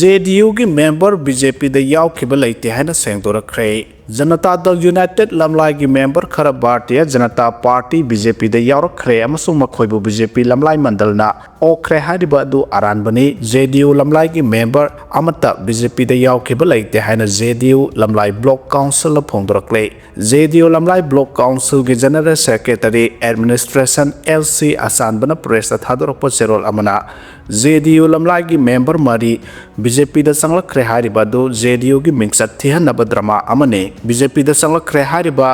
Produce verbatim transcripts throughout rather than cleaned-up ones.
J D ꯌꯨꯒꯤ member B J ꯄꯤꯗ ꯌꯥꯎꯈꯤꯕ ꯂꯩꯇꯦ ꯍꯥꯏꯅ ꯁꯦꯡꯗꯣꯔꯛꯈ꯭ꯔꯦ꯫ ꯖꯅꯇꯥ ꯗꯜ ꯌꯨꯅꯥꯏꯇꯦꯗ ꯂꯝꯂꯥꯏꯒꯤ ꯃꯦꯝꯕꯔ ꯈꯔ Bharatiya Janata party, B J ꯄꯤꯗ ꯌꯥꯎꯔꯛꯈ꯭ꯔꯦ ꯑꯃꯁꯨꯡ ꯃꯈꯣꯏꯕꯨ ꯕꯤ ꯖꯦ ꯄꯤ ꯂꯝꯂꯥꯏ ꯃꯟꯗꯜꯅ ꯑꯣꯛꯈ꯭ꯔꯦ ꯍꯥꯏꯔꯤꯕ ꯑꯗꯨ ꯑꯔꯥꯟꯕꯅꯤ꯫ ꯖꯦ ꯗꯤ ꯌꯨ ꯂꯝꯂꯥꯏꯒꯤ ꯃꯦꯝꯕꯔ ꯑꯃꯠꯇ ꯕꯤ ꯖꯦ ꯄꯤꯗ ꯌꯥꯎꯈꯤꯕ ꯂꯩꯇꯦ ꯍꯥꯏꯅ J D U Lamlai block ꯀꯥꯎꯟꯁꯤꯜꯅ ꯐꯣꯡꯗꯣꯔꯛꯂꯦ꯫ J D U Lamlai block ꯀꯥꯎꯟꯁꯤꯜꯒꯤ general secretary administration L C ꯑꯆꯥꯟꯕꯅ ꯄ꯭ꯔꯦꯁꯇ ꯊꯥꯗꯣꯔꯛꯄ ꯆꯦꯔꯣꯜ ꯑꯃꯅ, ꯖꯦ ꯗꯤ ꯌꯨ ꯂꯝꯂꯥꯏꯒꯤ ꯃꯦꯝꯕꯔ ꯃꯔꯤ ꯕꯤ ꯖꯦ ꯄꯤꯗ ꯆꯪꯂꯛꯈ꯭ꯔꯦ ꯍꯥꯏꯔꯤꯕ ꯑꯗꯨ ꯖꯦ ꯗꯤ ꯌꯨꯒꯤ ꯃꯤꯡꯆꯠ ꯊꯤꯍꯟꯅꯕ ꯗ꯭ꯔꯃꯥ ꯑꯃꯅꯤ꯫ ꯕꯤ ꯖꯦ ꯄꯤꯗ ꯆꯪꯂꯛꯈ꯭ꯔꯦ ꯍꯥꯏꯔꯤꯕ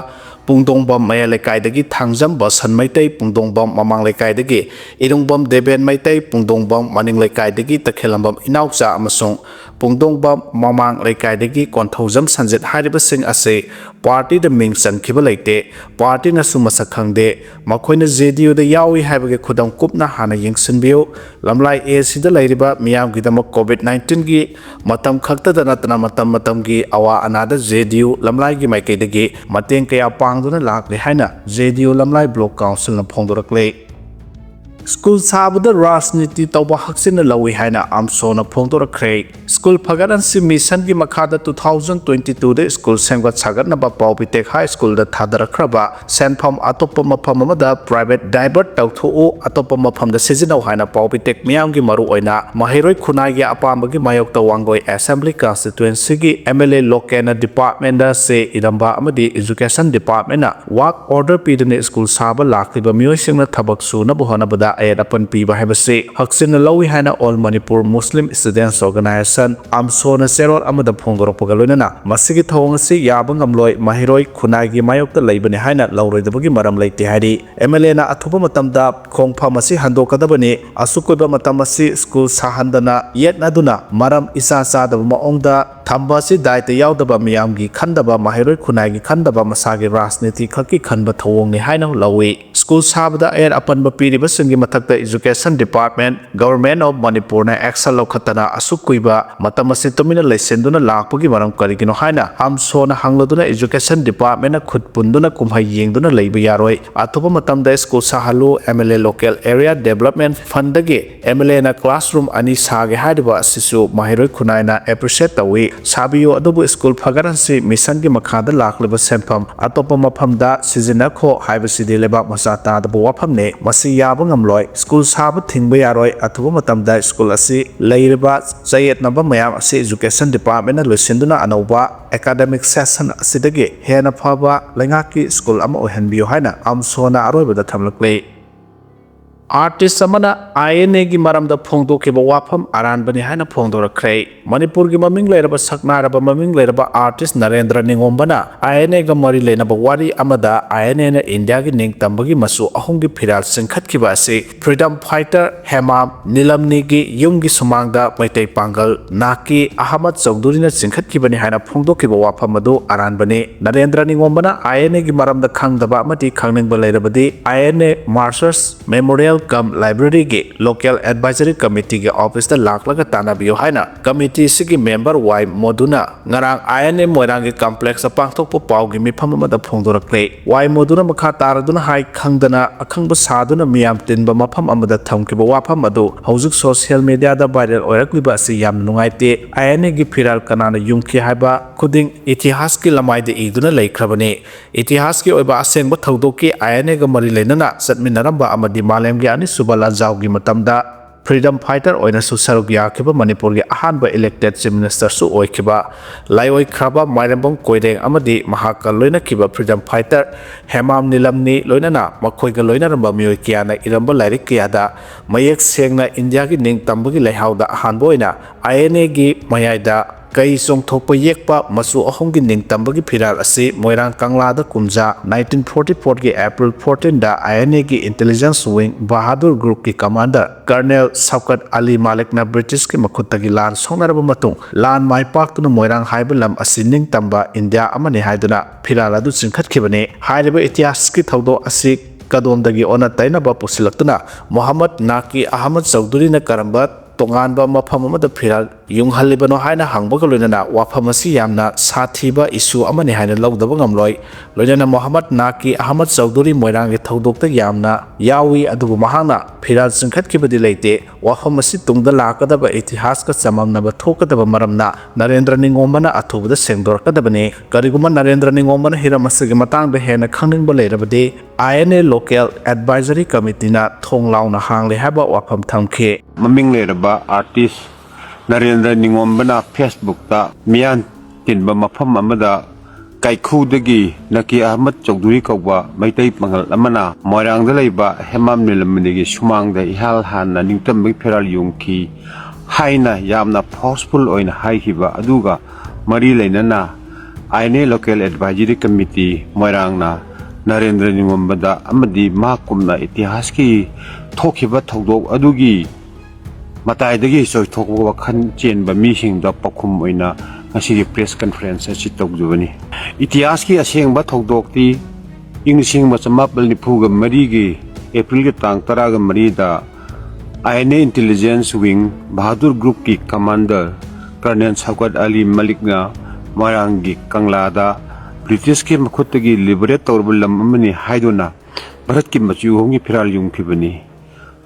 ꯄꯨꯡꯗꯣꯡꯕꯝ ꯃꯌꯥꯏ ꯂꯩꯀꯥꯏꯗꯒꯤ ꯊꯥꯡꯖꯝ ꯕꯁꯟ ꯃꯩꯇꯩ, ꯄꯨꯡꯗꯣꯡꯕꯝ ꯃꯃꯥꯡ ꯂꯩꯀꯥꯏꯗꯒꯤ ꯏꯔꯨꯡꯕꯝ ꯗꯦꯕꯦꯟ ꯃꯩꯇꯩ, ꯄꯨꯡꯗꯣꯡꯕꯝ ꯃꯅꯤꯡ ꯂꯩꯀꯥꯏꯗꯒꯤ ꯇꯈꯦꯜꯂꯝꯕꯝ ꯏꯅꯥꯎꯆꯥ ꯑꯃꯁꯨꯡ ꯄꯨꯡꯗꯣꯡꯕꯝ ꯃꯃꯥꯡ ꯂꯩꯀꯥꯏꯗꯒꯤ ꯀꯣꯟꯊꯧꯖꯝ ꯁꯟꯖꯤꯠ ꯍꯥꯏꯔꯤꯕꯁꯤꯡ ꯑꯁꯤ ꯄꯥꯔꯇꯤꯗ ꯃꯤꯡ ꯆꯟꯈꯤꯕ ꯂꯩꯇꯦ꯫ ꯄꯥꯔꯇꯤꯅꯁꯨ ꯃꯁꯛ ꯈꯪꯗꯦ꯫ ꯃꯈꯣꯏꯅ ꯖꯦ ꯗꯤ ꯌꯨꯗ ꯌꯥꯎꯏ ꯍꯥꯏꯕꯒꯤ ꯈꯨꯗꯝ ꯀꯨꯞꯅ ꯍꯥꯟꯅ ꯌꯦꯡꯁꯤꯟꯕꯤꯌꯨ꯫ ꯂꯝꯂꯥꯏ ꯑꯦ ꯁꯤꯗ ꯂꯩꯔꯤꯕ ꯃꯤꯌꯥꯝꯒꯤꯗꯃꯛ ꯀꯣꯚꯤꯗ ꯅꯥꯏꯟꯇꯤꯟꯒꯤ ꯃꯇꯝ ꯈꯛꯇꯗ ꯅꯠꯇꯅ ꯃꯇꯝ ꯃꯇꯝꯒꯤ ꯑꯋꯥ ꯑꯅꯥꯗ ꯖꯦ ꯗꯤ ꯌꯨ ꯂꯝꯂꯥꯏꯒꯤ ꯃꯥꯏꯀꯩꯗꯒꯤ ꯃꯇꯦꯡ ꯀꯌꯥ ꯄꯥꯡꯗꯨꯅ ꯂꯥꯛꯂꯤ ꯍꯥꯏꯅ J D U Lamlai block ꯀꯥꯎꯟꯁꯤꯜꯅ ꯐꯣꯡꯗꯣꯔꯛꯂꯦ꯫ ꯁ꯭ꯀꯨꯜ ꯁꯥꯕꯗ ꯔꯥꯖꯅꯤꯇꯤ ꯇꯧꯕ ꯍꯛꯆꯤꯟꯅ ꯂꯧꯏ ꯍꯥꯏꯅ ꯑꯝꯁꯣꯅ ꯐꯣꯡꯗꯣꯔꯛꯈ꯭ꯔꯦ꯫ ꯁ꯭ꯀꯨꯜ ꯐꯒꯠꯍꯟꯁꯤ ꯃꯤꯁꯟꯒꯤ ꯃꯈꯥꯗ two thousand twenty twoꯗ ꯁ꯭ꯀꯨꯜ ꯁꯦꯝꯒꯠ ꯁꯥꯒꯠꯅꯕ ꯄꯥꯎ ꯄꯤꯇꯦꯛ ꯍꯥꯏ ꯁ꯭ꯀꯨꯜꯗ ꯊꯥꯗꯔꯛꯈ꯭ꯔꯕ ꯁꯦꯟꯐꯝ ꯑꯇꯣꯞꯄ ꯃꯐꯝ ꯑꯃꯗ private divert ꯇꯧꯊꯣꯛꯎ, ꯑꯇꯣꯞꯄ ꯃꯐꯝꯗ ꯁꯤꯖꯤꯟꯅꯧ ꯍꯥꯏꯅ ꯄꯥꯎ ꯄꯤꯇꯦꯛ ꯃꯤꯌꯥꯝꯒꯤ ꯃꯔꯨꯑꯣꯏꯅ ꯃꯍꯩꯔꯣꯏ ꯈꯨꯟꯅꯥꯏꯒꯤ ꯑꯄꯥꯝꯕꯒꯤ ꯃꯥꯌꯣꯛꯇ Wangoi Assembly Constituencyꯒꯤ M L A ꯂꯣꯀꯦꯟꯅ departmentꯗ ꯆꯦ ꯏꯔꯝꯕ ꯑꯃꯗꯤ Education Departmentꯅ work order ꯄꯤꯗꯨꯅ ꯁ꯭ꯀꯨꯜ ꯁꯥꯕ ꯂꯥꯛꯂꯤꯕ ꯃꯤꯑꯣꯏꯁꯤꯡꯅ ꯊꯕꯛ ꯁꯨꯅꯕ ꯍꯣꯠꯅꯕꯗ ꯑꯌꯦꯠ ꯑꯄꯟ ꯄꯤꯕ ꯍꯥꯏꯕꯁꯤ ꯍꯛꯆꯤꯟꯅ ꯂꯧꯏ ꯍꯥꯏꯅ All Manipur Muslim Students Organisation, ꯑꯝꯁꯣꯅ ꯆꯦꯔꯣꯜ ꯑꯃꯗ ꯐꯣꯡꯗꯣꯔꯛꯄꯒ ꯂꯣꯏꯅꯅ ꯃꯁꯤꯒꯤ ꯊꯧꯑꯣꯡ ꯑꯁꯤ ꯌꯥꯕ ꯉꯝꯂꯣꯏ, ꯃꯍꯩꯔꯣꯏ ꯈꯨꯟꯅꯥꯏꯒꯤ ꯃꯥꯌꯣꯛꯇ ꯂꯩꯕꯅꯤ ꯍꯥꯏꯅ ꯂꯧꯔꯣꯏꯗꯕꯒꯤ ꯃꯔꯝ ꯂꯩꯇꯦ ꯍꯥꯏꯔꯤ꯫ M L Aꯅ ꯑꯊꯨꯕ ꯃꯇꯝꯗ ꯈꯣꯡꯐꯝ ꯑꯁꯤ ꯍꯟꯗꯣꯛꯀꯗꯕꯅꯤ, ꯑꯁꯨꯛ ꯀꯨꯏꯕ ꯃꯇꯝ ꯑꯁꯤ ꯁ꯭ꯀꯨꯜ ꯁꯥꯍꯟꯗꯅ ꯌꯦꯠꯅꯗꯨꯅ ꯃꯔꯝ ꯏꯆꯥ ꯆꯥꯗꯕ ꯃꯑꯣꯡꯗ ꯊꯝꯕ ꯑꯁꯤ ꯗꯥꯏꯇ ꯌꯥꯎꯗꯕ, ꯃꯤꯌꯥꯝꯒꯤ ꯈꯟꯗꯕ, ꯃꯍꯩꯔꯣꯏ ꯈꯨꯟꯅꯥꯏꯒꯤ ꯈꯟꯗꯕ, ꯃꯁꯥꯒꯤ ꯔꯥꯖꯅꯤꯇꯤ ꯈꯛꯀꯤ ꯈꯟꯕ ꯊꯧꯑꯣꯡꯅꯤ ꯍꯥꯏꯅ ꯂꯧꯏ꯫ ꯁ꯭ꯀꯨꯜ ꯁꯥꯕꯗ ꯑꯌꯦꯠ ꯑꯄꯟꯕ ꯄꯤꯔꯤꯕꯁꯤꯡꯒꯤ ꯃꯊꯛꯇ Education Department, Government of ꯃꯅꯤꯄꯨꯔꯅ action ꯂꯧꯈꯠꯇꯅ ꯑꯁꯨꯛ ꯀꯨꯏꯕ ꯃꯇꯝ ꯑꯁꯤ ꯇꯨꯃꯤꯟꯅ ꯂꯩꯁꯤꯟꯗꯨꯅ ꯂꯥꯛꯄꯒꯤ ꯃꯔꯝ ꯀꯔꯤꯒꯤꯅꯣ ꯍꯥꯏꯅ ꯑꯝꯁꯣꯅ ꯍꯪꯂꯗꯨꯅ Education Departmentꯅ ꯈꯨꯠ ꯄꯨꯟꯗꯨꯅ ꯀꯨꯝꯍꯩ ꯌꯦꯡꯗꯨꯅ ꯂꯩꯕ ꯌꯥꯔꯣꯏ꯫ ꯑꯊꯨꯕ ꯃꯇꯝꯗ ꯁ꯭ꯀꯨꯜ ꯁꯥꯍꯜꯂꯨ, M L A Local Area Development Fundꯗꯒꯤ M L Aꯅ classroom ꯑꯅꯤ ꯁꯥꯒꯦ ꯍꯥꯏꯔꯤꯕ ꯑꯁꯤꯁꯨ ꯃꯍꯩꯔꯣꯏ ꯈꯨꯟꯅꯥꯏꯅ appreciate ꯇꯧꯏ꯫ ꯁꯥꯕꯤꯌꯨ, ꯑꯗꯨꯕꯨ ꯁ꯭ꯀꯨꯜ ꯐꯒꯠꯍꯟꯁꯤ, ꯃꯤꯁꯟꯒꯤ ꯃꯈꯥꯗ ꯂꯥꯛꯂꯤꯕ ꯁꯦꯟꯐꯝ ꯑꯇꯣꯞꯄ ꯃꯐꯝꯗ ꯁꯤꯖꯤꯟꯅꯈꯣ ꯍꯥꯏꯕꯁꯤꯗꯤ ꯂꯩꯕꯥꯛ ꯃꯆꯥ ꯇꯥꯗꯕ ꯋꯥꯐꯝꯅꯤ꯫ ꯃꯁꯤ ꯌꯥꯕ ꯉꯝꯂꯣꯏ꯫ ꯁ꯭ꯀꯨꯜ ꯁꯥꯕ ꯊꯤꯡꯕ ꯌꯥꯔꯣꯏ꯫ ꯑꯊꯨꯕ ꯃꯇꯝꯗ ꯁ꯭ꯀꯨꯜ ꯑꯁꯤ ꯂꯩꯔꯤꯕ ꯆꯌꯦꯠꯅꯕ ꯃꯌꯥꯝ ꯑꯁꯤ Education Departmentꯅ ꯂꯣꯏꯁꯤꯟꯗꯨꯅ ꯑꯅꯧꯕ academic session ꯑꯁꯤꯗꯒꯤ ꯍꯦꯟꯅ ꯐꯕ ꯂꯩꯉꯥꯛꯀꯤ ꯁ꯭ꯀꯨꯜ ꯑꯃ ꯑꯣꯏꯍꯟꯕꯤꯌꯨ ꯍꯥꯏꯅ ꯑꯝꯁꯣꯅ ꯑꯔꯣꯏꯕꯗ ꯊꯝꯂꯛꯂꯤ꯫ Artist ꯑꯃꯅ I N Aꯒꯤ ꯃꯔꯝꯗ ꯐꯣꯡꯗꯣꯛꯈꯤꯕ ꯋꯥꯐꯝ ꯑꯔꯥꯟꯕꯅꯤ ꯍꯥꯏꯅ ꯐꯣꯡꯗꯣꯔꯛꯈ꯭ꯔꯦ꯫ ꯃꯅꯤꯄꯨꯔꯒꯤ ꯃꯃꯤꯡ ꯂꯩꯔꯕ ꯁꯛꯅꯥꯏꯔꯕ ꯃꯃꯤꯡ ꯂꯩꯔꯕ artist ꯅꯔꯦꯟꯗ꯭ꯔ ꯅꯤꯉꯣꯝꯕꯅ I N Aꯒ ꯃꯔꯤ ꯂꯩꯅꯕ ꯋꯥꯔꯤ ꯑꯃꯗ I N Aꯅ ꯏꯟꯗꯤꯌꯥꯒꯤ ꯅꯤꯡꯇꯝꯕꯒꯤ ꯃꯆꯨ ꯑꯍꯨꯝꯒꯤ ꯐꯤꯔꯥꯜ ꯆꯤꯡꯈꯠꯈꯤꯕ ꯑꯁꯤ freedom fighter ꯍꯦꯃꯥꯝ ꯅꯤꯂꯝꯅꯤꯒꯤ ꯌꯨꯝꯒꯤ ꯁꯨꯃꯥꯡꯗ ꯃꯩꯇꯩ ꯄꯥꯡꯒꯜ ꯅꯥꯀꯤ ꯑꯍꯃꯗ ꯆꯧꯙꯨꯔꯤꯅ ꯆꯤꯡꯈꯠꯈꯤꯕꯅꯤ ꯍꯥꯏꯅ ꯐꯣꯡꯗꯣꯛꯈꯤꯕ ꯋꯥꯐꯝ ꯑꯗꯨ ꯑꯔꯥꯟꯕꯅꯤ꯫ ꯅꯔꯦꯟꯗ꯭ꯔ ꯅꯤꯉꯣꯝꯕꯅ I N Aꯒꯤ ꯃꯔꯝꯗ ꯈꯪꯗꯕ ꯑꯃꯗꯤ ꯈꯪꯅꯤꯡꯕ ꯂꯩꯔꯕꯗꯤ I N A Martyrs Memorial cum Libraryꯒꯤ Local Advisory Committeeꯒꯤ officeꯇ ꯂꯥꯛꯂꯒ ꯇꯥꯟꯅꯕꯤꯌꯨ ꯍꯥꯏꯅ committee ꯑꯁꯤꯒꯤ member ꯋꯥꯏ ꯃꯣꯗꯨꯅ ꯉꯔꯥꯡ I N A ꯃꯣꯏꯔꯥꯡꯒꯤ complexꯇ ꯄꯥꯡꯊꯣꯛꯄ ꯄꯥꯎꯒꯤ ꯃꯤꯐꯝ ꯑꯃꯗ ꯐꯣꯡꯗꯣꯔꯛꯂꯦ꯫ ꯋꯥꯏ ꯃꯣꯗꯨꯅ ꯃꯈꯥ ꯇꯥꯔꯗꯨꯅ ꯍꯥꯏ, ꯈꯪꯗꯅ ꯑꯈꯪꯕ ꯁꯥꯗꯨꯅ ꯃꯤꯌꯥꯝ ꯇꯤꯟꯕ ꯃꯐꯝ ꯑꯃꯗ ꯊꯝꯈꯤꯕ ꯋꯥꯐꯝ ꯑꯗꯨ ꯍꯧꯖꯤꯛ social mediaꯗ viral ꯑꯣꯏꯔꯛꯂꯤꯕ ꯑꯁꯤ ꯌꯥꯝꯅ ꯅꯨꯡꯉꯥꯏꯇꯦ꯫ I N Aꯒꯤ ꯐꯤꯔꯥꯜ ꯀꯅꯥꯅ ꯌꯨꯡꯈꯤ ꯍꯥꯏꯕ ꯈꯨꯗꯤꯡ ꯏꯇꯤꯍꯥꯁꯀꯤ ꯂꯃꯥꯏꯗ ꯏꯗꯨꯅ ꯂꯩꯈ꯭ꯔꯕꯅꯤ꯫ ꯏꯇꯤꯍꯥꯁꯀꯤ ꯑꯣꯏꯕ ꯑꯁꯦꯡꯕ ꯊꯧꯗꯣꯛꯀꯤ I N Aꯒ ꯃꯔꯤ ꯂꯩꯅꯅ ꯆꯠꯃꯤꯟꯅꯔꯝꯕ ꯑꯃꯗꯤ ꯃꯥꯂꯦꯝꯒꯤ ꯑꯅꯤꯁꯨꯕ ꯂꯥꯟꯖꯥꯎꯒꯤ ꯃꯇꯝꯗ freedom fighter ꯑꯣꯏꯅꯁꯨ ꯁꯔꯨꯛ ꯌꯥꯈꯤꯕ ꯃꯅꯤꯄꯨꯔꯒꯤ ꯑꯍꯥꯟꯕ elected chief ministerꯁꯨ ꯑꯣꯏꯈꯤꯕ ꯂꯥꯏꯑꯣꯏꯈ꯭ꯔꯕ ꯃꯥꯏꯔꯦꯝꯕꯝ ꯀꯣꯏꯔꯦꯡ ꯑꯃꯗꯤ ꯃꯍꯥꯛꯀ ꯂꯣꯏꯅꯈꯤꯕ freedom fighter ꯍꯦꯃꯥꯝ ꯅꯤꯂꯝꯅꯤ ꯂꯣꯏꯅꯅ ꯃꯈꯣꯏꯒ ꯂꯣꯏꯅꯔꯝꯕ ꯃꯤꯑꯣꯏ ꯀꯌꯥꯅ ꯏꯔꯝꯕ ꯂꯥꯏꯔꯤꯛ ꯀꯌꯥꯗ ꯃꯌꯦꯛ ꯁꯦꯡꯅ ꯏꯟꯗꯤꯌꯥꯒꯤ ꯅꯤꯡꯇꯝꯕꯒꯤ ꯂꯩꯍꯥꯎꯗ ꯑꯍꯥꯟꯕ ꯑꯣꯏꯅ I N Aꯒꯤ ꯃꯌꯥꯏꯗ ꯀꯩ ꯆꯣꯡꯊꯣꯛꯄ ꯌꯦꯛꯄ ꯃꯆꯨ ꯑꯍꯨꯝꯒꯤ ꯅꯤꯡꯇꯝꯕꯒꯤ ꯐꯤꯔꯥꯜ ꯑꯁꯤ ꯃꯣꯏꯔꯥꯡ ꯀꯪꯂꯥꯗ ꯀꯨꯝꯖꯥ nineteen forty fourꯒꯤ April fourteenꯗ INAꯒꯤ Intelligence Wing Bahadur Groupꯀꯤ commander Colonel Shaukat Ali Malikꯅ Britishꯀꯤ ꯃꯈꯨꯠꯇꯒꯤ ꯂꯥꯟ ꯁꯣꯛꯅꯔꯕ ꯃꯇꯨꯡ, ꯂꯥꯟ ꯃꯥꯏ ꯄꯥꯛꯇꯨꯅ ꯃꯣꯏꯔꯥꯡ ꯍꯥꯏꯕ ꯂꯝ ꯑꯁꯤ ꯅꯤꯡꯇꯝꯕ ꯏꯟꯗꯤꯌꯥ ꯑꯃꯅꯤ ꯍꯥꯏꯗꯨꯅ ꯐꯤꯔꯥꯜ ꯑꯗꯨ ꯆꯤꯡꯈꯠꯈꯤꯕꯅꯤ꯫ ꯍꯥꯏꯔꯤꯕ ꯏꯇꯤꯍꯥꯁꯀꯤ ꯊꯧꯗꯣꯛ ꯑꯁꯤ ꯀꯗꯣꯝꯗꯒꯤ ꯑꯣꯟꯅ ꯇꯩꯅꯕ ꯄꯨꯁꯤꯜꯂꯛꯇꯨꯅ ꯃꯣꯍꯝꯃꯗ ꯅꯥꯀꯤ ꯑꯍꯃꯗ ꯆꯧꯙꯨꯔꯤꯅ ꯀꯔꯝꯕ ꯇꯣꯉꯥꯟꯕ ꯃꯐꯝ ꯑꯃꯗ ꯐꯤꯔꯥꯜ ꯌꯨꯡꯍꯜꯂꯤꯕꯅꯣ ꯍꯥꯏꯅ ꯍꯪꯕꯒ ꯂꯣꯏꯅꯅ ꯋꯥꯐꯝ ꯑꯁꯤ ꯌꯥꯝꯅ ꯁꯥꯊꯤꯕ issue ꯑꯃꯅꯤ ꯍꯥꯏꯅ ꯂꯧꯗꯕ ꯉꯝꯂꯣꯏ꯫ ꯂꯣꯏꯅꯅ ꯃꯣꯍꯝꯃꯗ ꯅꯥꯀꯤ ꯑꯍꯃꯗ ꯆꯧꯙꯨꯔꯤ ꯃꯣꯏꯔꯥꯡꯒꯤ ꯊꯧꯗꯣꯛꯇ ꯌꯥꯝꯅ ꯌꯥꯎꯏ, ꯑꯗꯨꯕꯨ ꯃꯍꯥꯛꯅ ꯐꯤꯔꯥꯜ ꯆꯤꯡꯈꯠꯈꯤꯕꯗꯤ ꯂꯩꯇꯦ꯫ ꯋꯥꯐꯝ ꯑꯁꯤ ꯇꯨꯡꯗ ꯂꯥꯛꯀꯗꯕ ꯏꯇꯤꯍꯥꯁꯀ ꯆꯃꯝꯅꯕ ꯊꯣꯛꯀꯗꯕ ꯃꯔꯝꯅ ꯅꯔꯦꯟꯗ꯭ꯔ ꯅꯤꯉꯣꯝꯕꯅ ꯑꯊꯨꯕꯗ ꯁꯦꯡꯗꯣꯔꯛꯀꯗꯕꯅꯤ꯫ ꯀꯔꯤꯒꯨꯝꯕ ꯅꯔꯦꯟꯗ꯭ꯔ ꯅꯤꯉꯣꯝꯕꯅ ꯍꯤꯔꯝ ꯑꯁꯤꯒꯤ ꯃꯇꯥꯡꯗ ꯍꯦꯟꯅ ꯈꯪꯅꯤꯡꯕ ꯂꯩꯔꯕꯗꯤ, INA Local Advisory Committeeꯅ ꯊꯣꯡ ꯂꯥꯎꯅ ꯍꯥꯡꯂꯦ ꯍꯥꯏꯕ ꯋꯥꯐꯝ ꯊꯝꯈꯤ꯫ ꯃꯃꯤꯡ ꯂꯩꯔꯕ artist ꯅꯔꯦꯟꯗ꯭ꯔ ꯅꯤꯉꯣꯝꯕꯅ Facebookꯇ ꯃꯤꯌꯥꯟ ꯇꯤꯟꯕ ꯃꯐꯝ ꯑꯃꯗ ꯀꯥꯏꯈꯨꯗꯒꯤ ꯅꯀꯤ ꯑꯍꯃꯗ ꯆꯧꯙꯨꯔꯤ ꯀꯧꯕ ꯃꯩꯇꯩ ꯄꯥꯉꯜ ꯑꯃꯅ ꯃꯣꯏꯔꯥꯡꯗ ꯂꯩꯕ ꯍꯦꯃꯥꯝ ꯅꯤꯂꯃꯅꯤꯒꯤ ꯁꯨꯃꯥꯡꯗ ꯏꯍꯥꯟ ꯍꯥꯟꯅ ꯅꯤꯡꯇꯝꯕꯒꯤ ꯐꯤꯔꯥꯜ ꯌꯨꯡꯈꯤ ꯍꯥꯏꯅ ꯌꯥꯝꯅ forceful ꯑꯣꯏꯅ ꯍꯥꯏꯈꯤꯕ ꯑꯗꯨꯒ ꯃꯔꯤ ꯂꯩꯅꯅ INA Local Advisory Committee ꯃꯣꯏꯔꯥꯡꯅ Narendra ꯅꯤꯉꯣꯝꯕꯗ ꯑꯃꯗꯤ ꯃꯍꯥꯛꯀꯨꯝꯅ ꯏꯇꯤꯍꯥꯁꯀꯤ ꯊꯣꯛꯈꯤꯕ ꯊꯧꯗꯣꯛ ꯑꯗꯨꯒꯤ ꯃꯇꯥꯏꯗꯒꯤ ꯆꯣꯏꯊꯣꯛꯄ ꯋꯥꯈꯜ ꯆꯦꯟꯕ ꯃꯤꯁꯤꯡꯗ ꯄꯥꯎꯈꯨꯝ ꯑꯣꯏꯅ ꯉꯁꯤꯒꯤ press conference ꯑꯁꯤ ꯇꯧꯖꯕꯅꯤ꯫ ꯏꯇꯤꯍꯥꯁꯀꯤ ꯑꯁꯦꯡꯕ ꯊꯧꯗꯣꯛꯇꯤ ꯏꯪ ꯂꯤꯁꯤꯡ ꯑꯃ ꯆꯃꯥꯄꯜ ꯅꯤꯐꯨꯒ ꯃꯔꯤꯒꯤ Aprilꯒꯤ ꯇꯥꯡ ꯇꯔꯥꯒ ꯃꯔꯤꯗ INA Intelligence Wing Bahadur Groupꯀꯤ commander Colonel Shaukat Ali Malikꯅ ꯃꯣꯏꯔꯥꯡꯒꯤ ꯀꯪꯂꯥꯗ Britishꯀꯤ ꯃꯈꯨꯠꯇꯒꯤ liberate ꯇꯧꯔꯕ ꯂꯝ ꯑꯃꯅꯤ ꯍꯥꯏꯗꯨꯅ ꯚꯥꯔꯠꯀꯤ ꯃꯆꯨ ꯑꯍꯨꯝꯒꯤ ꯐꯤꯔꯥꯜ ꯌꯨꯡꯈꯤꯕꯅꯤ꯫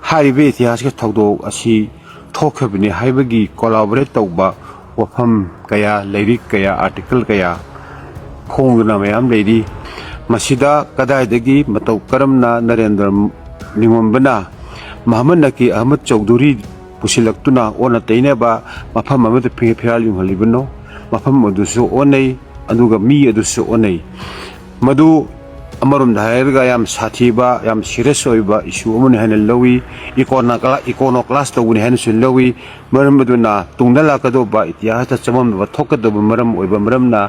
ꯍꯥꯏꯔꯤꯕ ꯏꯇꯤꯍꯥꯁꯀꯤ ꯊꯧꯗꯣꯛ ꯑꯁꯤ ꯊꯣꯛꯈꯤꯕꯅꯤ ꯍꯥꯏꯕꯒꯤ collaborate ꯇꯧꯕ ꯋꯥꯐꯝ ꯀꯌꯥ, ꯂꯥꯏꯔꯤꯛ ꯀꯌꯥ, article ꯀꯌꯥ ꯐꯣꯡꯗꯨꯅ ꯃꯌꯥꯝ ꯂꯩꯔꯤ꯫ ꯃꯁꯤꯗ ꯀꯗꯥꯏꯗꯒꯤ ꯃꯇꯧ ꯀꯔꯝꯅ ꯅꯔꯦꯟꯗ꯭ꯔ ꯅꯤꯉꯣꯝꯕꯅ ꯃꯍꯃꯗ ꯅꯀꯤ ꯑꯍꯃꯗ ꯆꯧꯙꯨꯔꯤ ꯄꯨꯁꯤꯜꯂꯛꯇꯨꯅ ꯑꯣꯟꯅ ꯇꯩꯅꯕ ꯃꯐꯝ ꯑꯃꯗ ꯐꯤ-, ꯐꯤꯔꯥꯜ ꯌꯨꯡꯍꯜꯂꯤꯕꯅꯣ, ꯃꯐꯝ ꯑꯗꯨꯁꯨ ꯑꯣꯟꯅꯩ, ꯑꯗꯨꯒ ꯃꯤ ꯑꯗꯨꯁꯨ ꯑꯣꯟꯅꯩ꯫ ꯃꯗꯨ ꯑꯃꯔꯣꯝꯗ ꯍꯥꯏꯔꯒ ꯌꯥꯝ ꯁꯥꯊꯤꯕ, ꯌꯥꯝ ꯁꯤꯔꯤꯌꯁ ꯑꯣꯏꯕ ꯏꯁꯨ ꯑꯃꯅꯤ ꯍꯥꯏꯅ ꯂꯧꯏ꯫ ꯏꯀꯣꯅꯣꯀ꯭ꯂꯥꯁ ꯇꯧꯕꯅꯤ ꯍꯥꯏꯅꯁꯨ ꯂꯧꯏ꯫ ꯃꯔꯝ ꯑꯗꯨꯅ ꯇꯨꯡꯗ ꯂꯥꯛꯀꯗꯧꯕ ꯏꯇꯤꯍꯥꯁꯇ ꯆꯃꯝꯅꯕ ꯊꯣꯛꯀꯗꯧꯕ ꯃꯔꯝ ꯑꯣꯏꯕ ꯃꯔꯝꯅ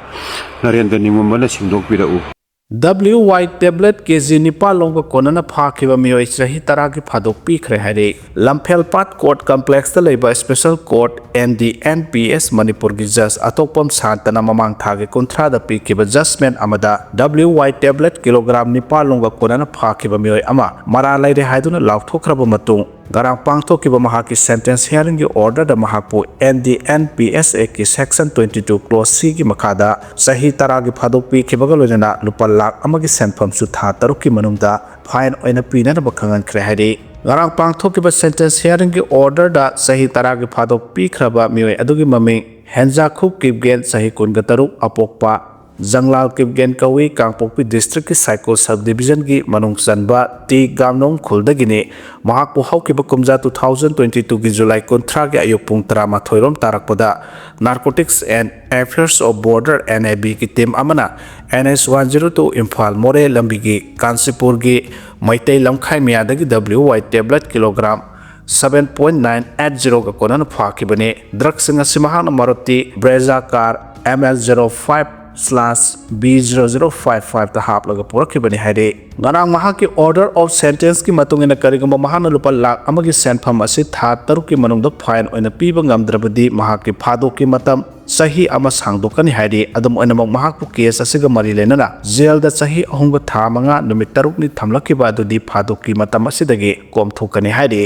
ꯅꯔꯦꯟꯗ꯭ꯔ ꯅꯤꯡꯉꯨꯝꯕꯅ ꯁꯦꯡꯗꯣꯛꯄꯤꯔꯛꯎ꯫ ꯗꯕ꯭ꯂꯤꯎ ꯋꯥꯏ ꯇꯦꯕ꯭ꯂꯦꯠ ꯀꯦ ꯖꯤ ꯅꯤꯄꯥꯜ ꯂꯣꯝꯒ ꯀꯣꯟꯅꯅ ꯐꯥꯈꯤꯕ ꯃꯤꯑꯣꯏ ꯆꯍꯤ ꯇꯔꯥꯒꯤ ꯐꯥꯗꯣꯛ ꯄꯤꯈ꯭ꯔꯦ ꯍꯥꯏꯔꯦ꯫ ꯂꯝꯐꯦꯜꯄꯥꯠ ꯀꯣꯔꯠ ꯀꯝꯄ꯭ꯂꯦꯛꯁꯇ ꯂꯩꯕ special court, and D N P ꯑꯦꯁ, ꯃꯅꯤꯄꯨꯔꯒꯤ ꯖꯖ ꯑꯇꯣꯞꯄꯝ ꯁꯥꯟꯇꯅ ꯃꯃꯥꯡ ꯊꯥꯒꯤ ꯀꯨꯟꯊ꯭ꯔꯥꯗ ꯄꯤꯈꯤꯕ ꯖꯖꯃꯦꯟ ꯑꯃꯗ ꯗꯕ꯭ꯂꯤꯎ ꯋꯥꯏ ꯇꯦꯕ꯭ꯂꯦꯠ ꯀꯤꯂꯣꯒ꯭ꯔꯥꯝ ꯅꯤꯄꯥꯜ ꯂꯣꯝꯒ ꯀꯣꯟꯅꯅ ꯐꯥꯈꯤꯕ ꯃꯤꯑꯣꯏ ꯑꯃ ꯃꯔꯥꯜ ꯂꯩꯔꯦ ꯍꯥꯏꯗꯨꯅ ꯂꯥꯎꯊꯣꯛꯈ꯭ꯔꯕ ꯃꯇꯨꯡ, ꯉꯔꯥꯡ ꯄꯥꯡꯊꯣꯛꯈꯤꯕ ꯃꯍꯥꯛꯀꯤ ꯁꯦꯟꯇꯦꯟꯁ ꯍꯤꯌꯥꯔꯤꯡꯒꯤ ꯑꯣꯔꯗꯔꯗ ꯃꯍꯥꯛꯄꯨ N D N P S ꯑꯦꯛꯀꯤ ꯁꯦꯛꯁꯟ ꯇ꯭ꯋꯦꯟꯇꯤ ꯇꯨ ꯀ꯭ꯂꯣꯁ ꯁꯤꯒꯤ ꯃꯈꯥꯗ ꯆꯍꯤ ꯇꯔꯥꯒꯤ ꯐꯥꯗꯣꯛ ꯄꯤꯈꯤꯕꯒ ꯂꯣꯏꯅꯅ ꯂꯨꯄꯥ ꯂꯥꯈ ꯑꯃꯒꯤ ꯁꯦꯟꯐꯝꯁꯨ ꯊꯥ ꯇꯔꯨꯛꯀꯤ ꯃꯅꯨꯡꯗ ꯐꯥꯏꯟ ꯑꯣꯏꯅ ꯄꯤꯅꯅꯕ ꯈꯪꯍꯟꯈ꯭ꯔꯦ ꯍꯥꯏꯔꯤ꯫ ꯉꯔꯥꯡ ꯄꯥꯡꯊꯣꯛꯈꯤꯕ ꯁꯦꯟꯇꯦꯟꯁ ꯍꯤꯌꯥꯔꯤꯡꯒꯤ ꯑꯣꯔꯗꯔꯗ ꯆꯍꯤ ꯇꯔꯥꯒꯤ ꯐꯥꯗꯣꯛ ꯄꯤꯈ꯭ꯔꯕ ꯃꯤꯑꯣꯏ ꯑꯗꯨꯒꯤ ꯃꯃꯤꯡ ꯍꯦꯟꯖꯥꯈꯨꯞ ꯀꯤꯞꯒꯦꯟ, ꯆꯍꯤ ꯀꯨꯟꯒ ꯇꯔꯨꯛ, ꯑꯄꯣꯛꯄ ꯖꯪꯂꯥꯜ ꯀꯤꯞꯒꯦꯟ ꯀꯧꯏ, ꯀꯥꯡꯄꯣꯛꯄꯤ ꯗꯤꯁꯇ꯭ꯔꯤꯛꯀꯤ ꯁꯥꯏꯀꯣꯜ ꯁꯕ ꯗꯤꯕꯤꯖꯟꯒꯤ ꯃꯅꯨꯡ ꯆꯟꯕ ꯇꯤ ꯒꯥꯝꯅꯣꯡ ꯈꯨꯜꯗꯒꯤꯅꯤ꯫ ꯃꯍꯥꯛꯄꯨ ꯍꯧꯈꯤꯕ ꯀꯨꯝꯖꯥ ꯇꯨ ꯊꯥꯎꯖꯟ ꯇ꯭ꯋꯦꯟꯇꯤ ꯇꯨꯒꯤ ꯖꯨꯂꯥꯏ ꯀꯨꯟꯊ꯭ꯔꯥꯒꯤ ꯑꯌꯨꯛ ꯄꯨꯡ ꯇꯔꯥꯃꯥꯊꯣꯏ ꯔꯣꯝ ꯇꯥꯔꯛꯄꯗ Narcotics and Affairs of Border, N A B, ꯒꯤ ꯇꯤꯝ ꯑꯃꯅ N S one zero two Imphal Moreh ꯂꯝꯕꯤꯒꯤ ꯀꯥꯟꯆꯤꯄꯨꯔꯒꯤ ꯃꯩꯇꯩ ꯂꯝꯈꯥꯏ ꯃꯌꯥꯗꯒꯤ W Y tablet kilogram seven point nine eight ꯖꯤꯔꯣꯒ ꯀꯣꯟꯅꯅ ꯐꯥꯈꯤꯕꯅꯤ꯫ ꯗ꯭ꯔꯒꯁꯤꯡ ꯑꯁꯤ ꯃꯍꯥꯛꯅ Maruti Brezza car M L zero five slash B zero zero five ꯐꯥꯏꯚꯇ ꯍꯥꯞꯂꯒ ꯄꯨꯔꯛꯈꯤꯕꯅꯤ ꯍꯥꯏꯔꯤ꯫ ꯉꯔꯥꯡ ꯃꯍꯥꯛꯀꯤ ꯑꯣꯔꯗꯔ ꯑꯣꯐ ꯁꯦꯟꯇꯦꯟꯁꯀꯤ ꯃꯇꯨꯡ ꯏꯟꯅ ꯀꯔꯤꯒꯨꯝꯕ ꯃꯍꯥꯛꯅ ꯂꯨꯄꯥ ꯂꯥꯈ ꯑꯃꯒꯤ ꯁꯦꯟꯐꯝ ꯑꯁꯤ ꯊꯥ ꯇꯔꯨꯛꯀꯤ ꯃꯅꯨꯡꯗ ꯐꯥꯏꯟ ꯑꯣꯏꯅ ꯄꯤꯕ ꯉꯝꯗ꯭ꯔꯕꯗꯤ ꯃꯍꯥꯛꯀꯤ ꯐꯥꯗꯣꯛꯀꯤ ꯃꯇꯝ ꯆꯍꯤ ꯑꯃ ꯁꯥꯡꯗꯣꯛꯀꯅꯤ ꯍꯥꯏꯔꯤ꯫ ꯑꯗꯨꯝ ꯑꯣꯏꯅꯃꯛ, ꯃꯍꯥꯛꯄꯨ ꯀꯦꯁ ꯑꯁꯤꯒ ꯃꯔꯤ ꯂꯩꯅꯅ ꯖꯦꯜꯗ ꯆꯍꯤ ꯑꯍꯨꯝꯒ ꯊꯥ ꯃꯉꯥ, ꯅꯨꯃꯤꯠ ꯇꯔꯨꯛꯅꯤ ꯊꯝꯂꯛꯈꯤꯕ ꯑꯗꯨꯗꯤ ꯐꯥꯗꯣꯛꯀꯤ ꯃꯇꯝ ꯑꯁꯤꯗꯒꯤ ꯀꯣꯝꯊꯣꯛꯀꯅꯤ ꯍꯥꯏꯔꯤ꯫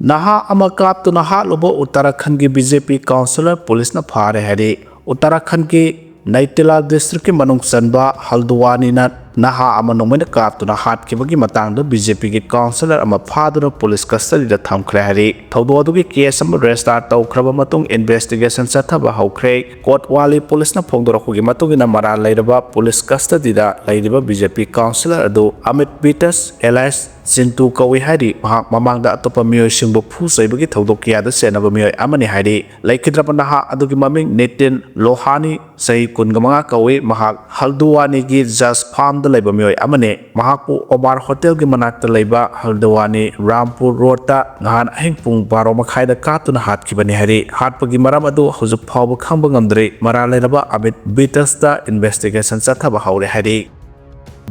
ꯅꯍꯥ ꯑꯃ ꯀꯥꯞꯇꯨꯅ ꯍꯥꯠꯂꯨꯕ ꯎꯠꯇꯔꯥꯈꯟꯒꯤ ꯕꯤ ꯖꯦ ꯄꯤ ꯀꯥꯎꯟꯁꯤꯂꯔ ꯄꯨꯂꯤꯁꯅ ꯐꯥꯔꯦ ꯍꯥꯏꯔꯤ꯫ ꯎꯠꯇꯔꯥꯈꯟꯒꯤ ꯅꯩꯇꯤꯂꯥ ꯗꯤꯁꯇ꯭ꯔꯤꯛꯀꯤ ꯃꯅꯨꯡ ꯆꯟꯕ ꯍꯜꯗꯨꯋꯥꯅꯤꯅ ꯅꯍꯥ ꯑꯃ ꯅꯣꯡꯃꯩꯅ ꯀꯥꯞꯇꯨꯅ ꯍꯥꯠꯈꯤꯕꯒꯤ ꯃꯇꯥꯡꯗ ꯕꯤ ꯖꯦ ꯄꯤꯒꯤ ꯀꯥꯎꯟꯁꯤꯂꯔ ꯑꯃ ꯐꯥꯗꯨꯅ ꯄꯨꯂꯤꯁ ꯀꯁꯇꯗꯤꯗ ꯊꯝꯈ꯭ꯔꯦ ꯍꯥꯏꯔꯤ꯫ ꯊꯧꯗꯣꯛ ꯑꯗꯨꯒꯤ ꯀꯦꯁ ꯑꯃ ꯔꯦꯖꯤꯁꯇꯥꯔ ꯇꯧꯈ꯭ꯔꯕ ꯃꯇꯨꯡ ꯏꯟꯚꯦꯁꯇꯤꯒꯦꯁꯟ ꯆꯠꯊꯕ ꯍꯧꯈ꯭ꯔꯦ꯫ ꯀꯣꯠꯋꯥꯂꯤ ꯄꯨꯂꯤꯁꯅ ꯐꯣꯡꯗꯣꯔꯛꯄꯒꯤ ꯃꯇꯨꯡ ꯏꯟꯅ ꯃꯔꯥꯜ ꯂꯩꯔꯕ ꯄꯨꯂꯤꯁ ꯀꯁꯇꯗꯤꯗ ꯂꯩꯔꯤꯕ ꯕꯤ ꯖꯦ ꯄꯤ ꯀꯥꯎꯟꯁꯤꯂꯔ ꯑꯗꯨ ꯑꯃꯤꯠ ꯕꯤꯇꯁ ꯑꯦꯂꯥꯏꯁ ꯆꯤꯟꯇꯨ ꯀꯧꯏ ꯍꯥꯏꯔꯤ꯫ ꯃꯍꯥꯛ ꯃꯃꯥꯡꯗ ꯑꯇꯣꯞꯄ ꯃꯤꯑꯣꯏꯁꯤꯡꯕꯨ ꯐꯨ ꯆꯩꯕꯒꯤ ꯊꯧꯗꯣꯛ ꯀꯌꯥꯗ ꯆꯦꯟꯅꯕ ꯃꯤꯑꯣꯏ ꯑꯃꯅꯤ ꯍꯥꯏꯔꯤ꯫ ꯂꯩꯈꯤꯗ꯭ꯔꯕ ꯅꯍꯥ ꯑꯗꯨꯒꯤ ꯃꯃꯤꯡ ꯅꯤꯇꯤꯟ ꯂꯣꯍꯥꯅꯤ ꯆꯍꯤ ꯀꯨꯟꯒ ꯃꯉꯥ ꯀꯧꯏ꯫ ꯃꯍꯥꯛ ꯍꯜꯗꯨꯋꯥꯅꯤꯒꯤ ꯖꯁ ꯐꯥꯔꯝꯗ ꯂꯩꯕ ꯃꯤꯑꯣꯏ ꯑꯃꯅꯤ꯫ ꯃꯍꯥꯛꯄꯨ ꯑꯣꯃꯥꯔ ꯍꯣꯇꯦꯜꯒꯤ ꯃꯅꯥꯛꯇ ꯂꯩꯕ ꯍꯜꯗꯨꯋꯥꯅꯤ ꯔꯥꯝꯄꯨꯔ ꯔꯣꯗꯇ ꯅꯍꯥꯟ ꯑꯍꯤꯡ ꯄꯨꯡ ꯕꯥꯔꯣ ꯃꯈꯥꯏꯗ ꯀꯥꯞꯇꯨꯅ ꯍꯥꯠꯈꯤꯕꯅꯤ ꯍꯥꯏꯔꯤ꯫ ꯍꯥꯠꯄꯒꯤ ꯃꯔꯝ ꯑꯗꯨ ꯍꯧꯖꯤꯛ ꯐꯥꯎꯕ ꯈꯪꯕ ꯉꯝꯗ꯭ꯔꯤ꯫ ꯃꯔꯥꯜ ꯂꯩꯔꯕ ꯑꯃꯤꯠ ꯕꯤꯇꯁꯇ ꯏꯟꯚꯦꯁꯇꯤꯒꯦꯁꯟ ꯆꯠꯊꯕ ꯍꯧꯔꯦ ꯍꯥꯏꯔꯤ꯫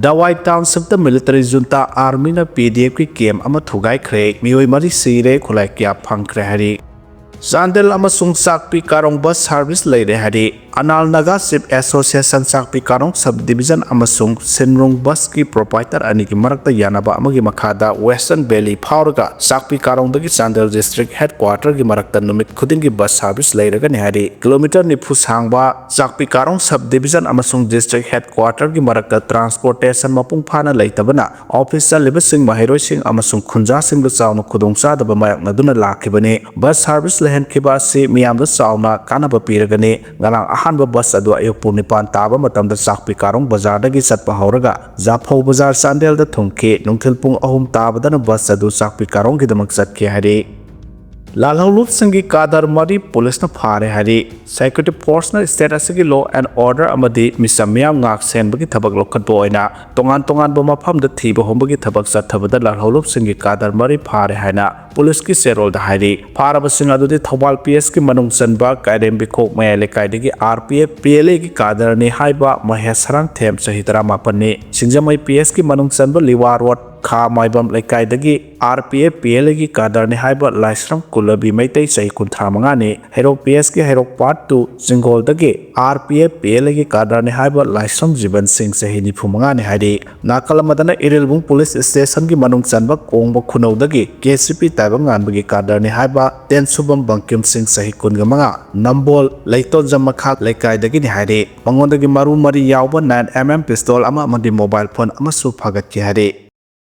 ꯗꯋꯥꯏ ꯇꯥꯎꯟꯁꯤꯞꯇ ꯃꯤꯂꯤꯇꯔꯤ ꯖꯨꯟꯇꯥ ꯑꯥꯔꯃꯤꯅ ꯄꯤ ꯗꯤ ꯑꯦꯐꯀꯤ ꯀꯦꯝ ꯑꯃ ꯊꯨꯒꯥꯏꯈ꯭ꯔꯦ꯫ ꯃꯤꯑꯣꯏ ꯃꯔꯤ ꯁꯤꯔꯦ, ꯈꯨꯠꯂꯥꯏ ꯀꯌꯥ ꯐꯪꯈ꯭ꯔꯦ ꯍꯥꯏꯔꯤ꯫ ꯆꯥꯟꯗꯦꯜ ꯑꯃꯁꯨꯡ ꯆꯥꯛꯄꯤ ꯀꯥꯔꯣꯡ ꯕꯁ ꯁꯥꯔꯚꯤꯁ ꯂꯩꯔꯦ ꯍꯥꯏꯔꯤ꯫ Anal Naga chief association Chakpi Karong sub division ꯑꯃꯁꯨꯡ ꯁꯤꯟꯔꯨꯡ ꯕꯁꯀꯤ ꯄ꯭ꯔꯣꯄꯥꯏꯇꯔ ꯑꯅꯤꯒꯤ ꯃꯔꯛꯇ ꯌꯥꯅꯕ ꯑꯃꯒꯤ ꯃꯈꯥꯗ ꯋꯦꯁꯇꯔꯟ ꯚꯦꯂꯤ ꯐꯥꯎꯔꯒ ꯆꯥꯛꯄꯤ ꯀꯥꯔꯣꯡꯗꯒꯤ ꯆꯥꯟꯗꯦꯜ ꯗꯤꯁꯇ꯭ꯔꯤꯛ ꯍꯦꯗꯀ꯭ꯋꯥꯇꯔꯒꯤ ꯃꯔꯛꯇ ꯅꯨꯃꯤꯠ ꯈꯨꯗꯤꯡꯒꯤ ꯕꯁ ꯁꯥꯔꯚꯤꯁ ꯂꯩꯔꯒꯅꯤ ꯍꯥꯏꯔꯤ꯫ ꯀꯤꯂꯣꯃꯤꯇꯔ ꯅꯤꯐꯨ ꯁꯥꯡꯕ ꯆꯥꯛꯄꯤ ꯀꯥꯔꯣꯡ ꯁꯕ ꯗꯤꯕꯤꯖꯟ ꯑꯃꯁꯨꯡ ꯗꯤꯁꯇ꯭ꯔꯤꯛ ꯍꯦꯗꯀ꯭ꯋꯥꯇꯔꯒꯤ ꯃꯔꯛꯇ ꯇ꯭ꯔꯥꯟꯁꯄꯣꯔꯇꯦꯁꯟ ꯃꯄꯨꯡ ꯐꯥꯅ ꯂꯩꯇꯕꯅ ꯑꯣꯐꯤꯁ ꯆꯠꯂꯤꯕꯁꯤꯡ, ꯃꯍꯩꯔꯣꯏꯁꯤꯡ ꯑꯃꯁꯨꯡ ꯈꯨꯟꯖꯥꯁꯤꯡꯗ ꯆꯥꯎꯅ ꯈꯨꯗꯣꯡꯆꯥꯗꯕ ꯃꯥꯌꯣꯛꯅꯗꯨꯅ ꯂꯥꯛꯈꯤꯕꯅꯤ꯫ ꯕꯁ ꯁꯥꯔꯚꯤꯁ ꯂꯩꯍꯟꯈꯤꯕ ꯑꯁꯤ ꯃꯤꯌꯥꯝꯗ ꯆꯥꯎꯅ ꯀꯥꯟꯅꯕ ꯄꯤꯔꯒꯅꯤ꯫ ꯉꯔꯥꯡ ꯑꯍꯥꯟꯕ ꯕꯁ ꯑꯗꯨ ꯑꯌꯨꯛ ꯄꯨꯡ ꯅꯤꯄꯥꯟ ꯇꯥꯕ ꯃꯇꯝꯗ ꯆꯥꯛꯄꯤ ꯀꯥꯔꯣꯡ ꯕꯖꯥꯔꯗꯒꯤ ꯆꯠꯄ ꯍꯧꯔꯒ ꯖꯥꯐꯧ ꯕꯖꯥꯔ ꯆꯥꯟꯗꯦꯜꯗ ꯊꯨꯡꯈꯤ꯫ ꯅꯨꯡꯊꯤꯜ ꯄꯨꯡ ꯑꯍꯨꯝ ꯇꯥꯕꯗꯅ ꯕꯁ ꯑꯗꯨ ꯆꯥꯛꯄꯤ ꯀꯥꯔꯣꯡꯒꯤꯗꯃꯛ ꯆꯠꯈꯤ ꯍꯥꯏꯔꯤ꯫ ꯂꯥꯜꯍꯧꯂꯨꯞꯁꯤꯡꯒꯤ ꯀꯥꯗꯔ ꯃꯔꯤ ꯄꯨꯂꯤꯁꯅ ꯐꯥꯔꯦ ꯍꯥꯏꯔꯤ꯫ ꯁꯦꯀ꯭ꯌꯨꯔꯤꯇꯤ ꯐꯣꯔꯁꯅ ꯁ꯭ꯇꯦꯠ ꯑꯁꯤꯒꯤ ꯂꯣ ꯑꯦꯟ ꯑꯣꯔꯗꯔ ꯑꯃꯗꯤ ꯃꯤꯆꯝ ꯃꯤꯌꯥꯝ ꯉꯥꯛ ꯁꯦꯟꯕꯒꯤ ꯊꯕꯛ ꯂꯧꯈꯠꯄ ꯑꯣꯏꯅ ꯇꯣꯉꯥꯟ ꯇꯣꯉꯥꯟꯕ ꯃꯐꯝꯗ ꯊꯤꯕ ꯍꯨꯝꯕꯒꯤ ꯊꯕꯛ ꯆꯠꯊꯕꯗ ꯂꯥꯜꯍꯧꯂꯨꯞꯁꯤꯡꯒꯤ ꯀꯥꯗꯔ ꯃꯔꯤ ꯐꯥꯔꯦ ꯍꯥꯏꯅ ꯄꯨꯂꯤꯁꯀꯤ ꯆꯦꯔꯣꯜꯗ ꯍꯥꯏꯔꯤ꯫ ꯐꯥꯔꯕꯁꯤꯡ ꯑꯗꯨꯗꯤ ꯊꯧꯕꯥꯜ ꯄꯤ ꯑꯦꯁꯀꯤ ꯃꯅꯨꯡ ꯆꯟꯕ ꯀꯥꯏꯔꯦꯝꯕꯤꯈꯣꯛ ꯃꯌꯥꯏ ꯂꯩꯀꯥꯏꯗꯒꯤ R P F P L ꯑꯦꯒꯤ ꯀꯥꯗꯔꯅꯤ ꯍꯥꯏꯕ ꯃꯍꯦꯁ ꯁꯔꯥꯡꯊꯦꯝ, ꯆꯍꯤ ꯇꯔꯥꯃꯥꯄꯟꯅꯤ, ꯁꯤꯡꯖꯃꯩ ꯄꯤ ꯑꯦꯁꯀꯤ ꯃꯅꯨꯡ ꯆꯟꯕ ꯂꯤꯋꯥ ꯔꯣꯗ ꯈꯥ ꯃꯥꯏꯕꯝ ꯂꯩꯀꯥꯏꯗꯒꯤ R P F P L ꯑꯦꯒꯤ ꯀꯥꯗꯔꯅꯤ ꯍꯥꯏꯕ ꯂꯥꯏꯁ꯭ꯔꯝ ꯀꯨꯂꯕꯤ ꯃꯩꯇꯩ, ꯆꯍꯤ ꯀꯨꯟꯊ꯭ꯔꯥ ꯃꯉꯥꯅꯤ, ꯍꯩꯔꯣꯛ ꯄꯤ ꯑꯦꯁꯀꯤ ꯍꯩꯔꯣꯛ ꯄꯥꯔꯠ ꯇꯨ ꯆꯤꯡꯒꯣꯜꯗꯒꯤ R P F P L ꯑꯦꯒꯤ ꯀꯥꯗꯔꯅꯤ ꯍꯥꯏꯕ ꯂꯥꯏꯁ꯭ꯔꯝ ꯖꯤꯕꯟ ꯁꯤꯡ, ꯆꯍꯤ ꯅꯤꯐꯨ ꯃꯉꯥꯅꯤ ꯍꯥꯏꯔꯤ꯫ ꯅꯥꯀꯜ ꯑꯃꯗꯅ ꯏꯔꯤꯜꯕꯨꯡ ꯄꯨꯂꯤꯁ ꯁ꯭ꯇꯦꯁꯟꯒꯤ ꯃꯅꯨꯡ ꯆꯟꯕ ꯀꯣꯡꯕ ꯈꯨꯅꯧꯗꯒꯤ ꯀꯦ ꯁꯤ ꯄꯤ ꯇꯥꯏꯕꯪꯉꯥꯟꯕꯒꯤ ꯀꯥꯗꯔꯅꯤ ꯍꯥꯏꯕ ꯇꯦꯟꯁꯨꯕꯝ ꯕꯪꯀꯤꯝ ꯁꯤꯡ, ꯆꯍꯤ ꯀꯨꯟꯒ ꯃꯉꯥ, ꯅꯝꯕꯣꯜ ꯂꯩꯇꯣꯟꯖꯝ ꯃꯈꯥ ꯂꯩꯀꯥꯏꯗꯒꯤꯅꯤ ꯍꯥꯏꯔꯤ꯫ ꯃꯉꯣꯟꯗꯒꯤ ꯃꯔꯨ ꯃꯔꯤ ꯌꯥꯎꯕ ꯅꯥꯏꯟ ꯑꯦꯝ ꯑꯦꯝ ꯄꯤꯁꯇꯣꯜ ꯑꯃ ꯑꯃꯗꯤ ꯃꯣꯕꯥꯏꯜ ꯐꯣꯟ ꯑꯃꯁꯨ ꯐꯥꯒꯠꯈꯤ ꯍꯥꯏꯔꯤ꯫